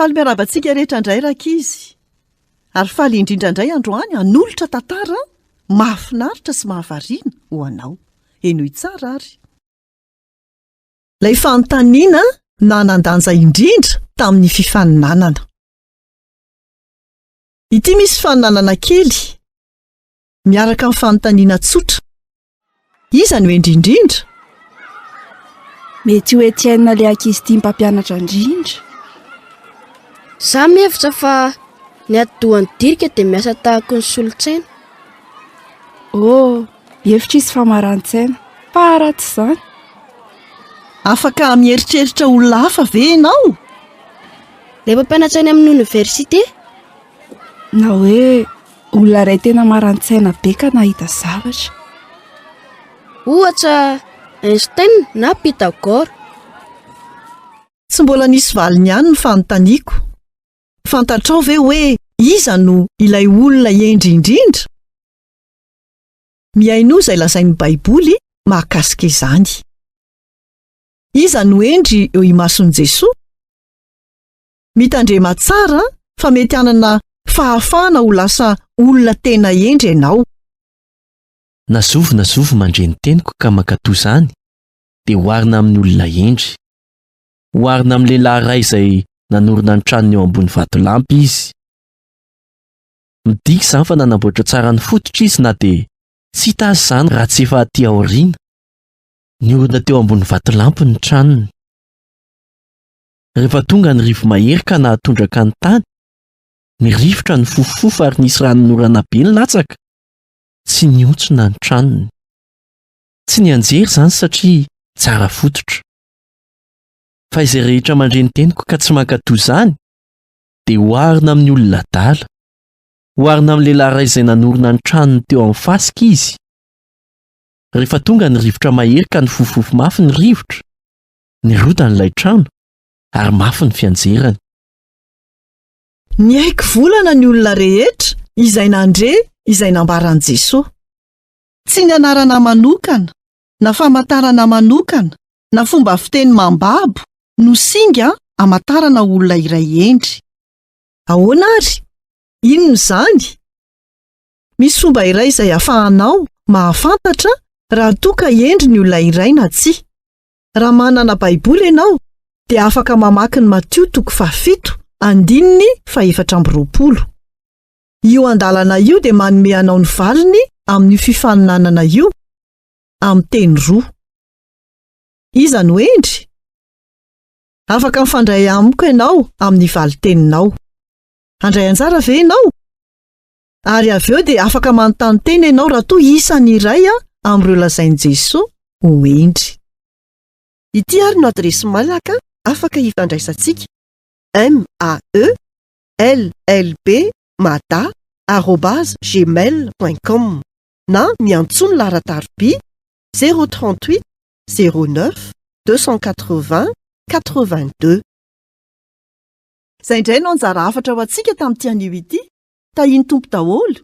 Faly miarahaba antsika rehetra indray rankizy. Ary faly indrindra indray androany hanolotra tantara mahafinaritra sy mahavariana ho anao. Henoy tsara ary. Ilay fanontaniana nanan-danja indrindra tamin'ny fifaninanana. Ity misy faninanana kely miaraka amin'ny fanontaniana tsotra. Iza no hendry indrindra? Mety ho Etienne ilay ankizy tia mpampianatra indrindra. Za mihevitra fa ny atidohan'i Dirika dia miasa tahaky ny solontsaina. Oh, mihevitra izy fa marani-tsaina. Fa raha tsy izany? Afaka mieritreritra olona hafa ve ianao? Ilay mpampianatra any amin'ny oniversite? Na hoe olona iray tena maran-tsaina be ka nahita zavatra. Ohatra, Einstein na Pythagore. Tsy mbola nisy valiny ihany ny fanontaniako. Fantatrao ve hoe iza no ilay olona hendry indrindra? Mihainoa izay lazain'ny Baiboly mahakasika izany. Iza no hendry eo imason'i Jesoa? Mitandrema tsara fa mety hanana fahafahana ho lasa olona tena hendry ianao. Na zovy na zovy mandre ny teniko ka mankatò izany, dia oharina amin'ny olona hendry. Oharina amin'ny lehilahy iray izay nanorina ny tranony eo ambony vatolampy izy. Midika izany fa nanamboatra tsara ny fototra izy na dia tsy hita aza izany raha tsy efa aty aoriana. Niorina teo ambony vatolampy ny tranony. Rehefa tonga ny rivo-mahery ka nahatondraka ny tany, ny rivotra nifofofofo ary nisy ranonorana be nilatsaka, tsy nihontsona ny tranony. Tsy nianjera izany satria tsara fototra. Fa izay rehetra mandre ny teniko ka tsy mankatò izany, dia oharina amin'ny olona adala. Oharina amin'ny lehilahy iray izay nanorina ny tranony teo amin'ny fasika izy. Rehefa tonga ny rivotra mahery ka nifofofofo mafy ny rivotra, Nirodana ilay trano ary mafy ny fianjerany. Niaiky volana ny olona rehetra izay nandre izay nambaran'i Jesoa. Tsy ny anarana manokana, na famantarana manokana, na fomba fiteny mambabo no singa hamantarana olona iray hendry. Ahoana ary? Inona izany? Misy fomba iray izay ahafahanao mahafantatra raha toa ka hendry ny olona iray na tsia. Raha manana Baiboly ianao, dia afaka mamaky ny Matio toko fahafito, andininy fahefatra amby 20. Io andalana io dia manome anao ny valiny amin'io fifaninanana io, amin'ny teny roa. Iza no hendry? Afaka mifandray amiko ianao amin'ny valin-teninao. Handray anjara ve ianao? Ary avy eo dia afaka manontany tena ianao raha toa isan'ny iray amin'ireo lazain'i Jesoa ho hendry. Ity ary no adiresy mailaka afaka hifandraisantsika, MAE LLB mada arobase gmail point com na miantsoa ny laharan-tarobia 038 09 280 82. Izay indray no anjara hafatra ho antsika tamin'ity anio ity. Tahian'ny Tompo daholo.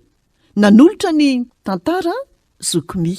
Nanolotra ny tantara Zoky Mi.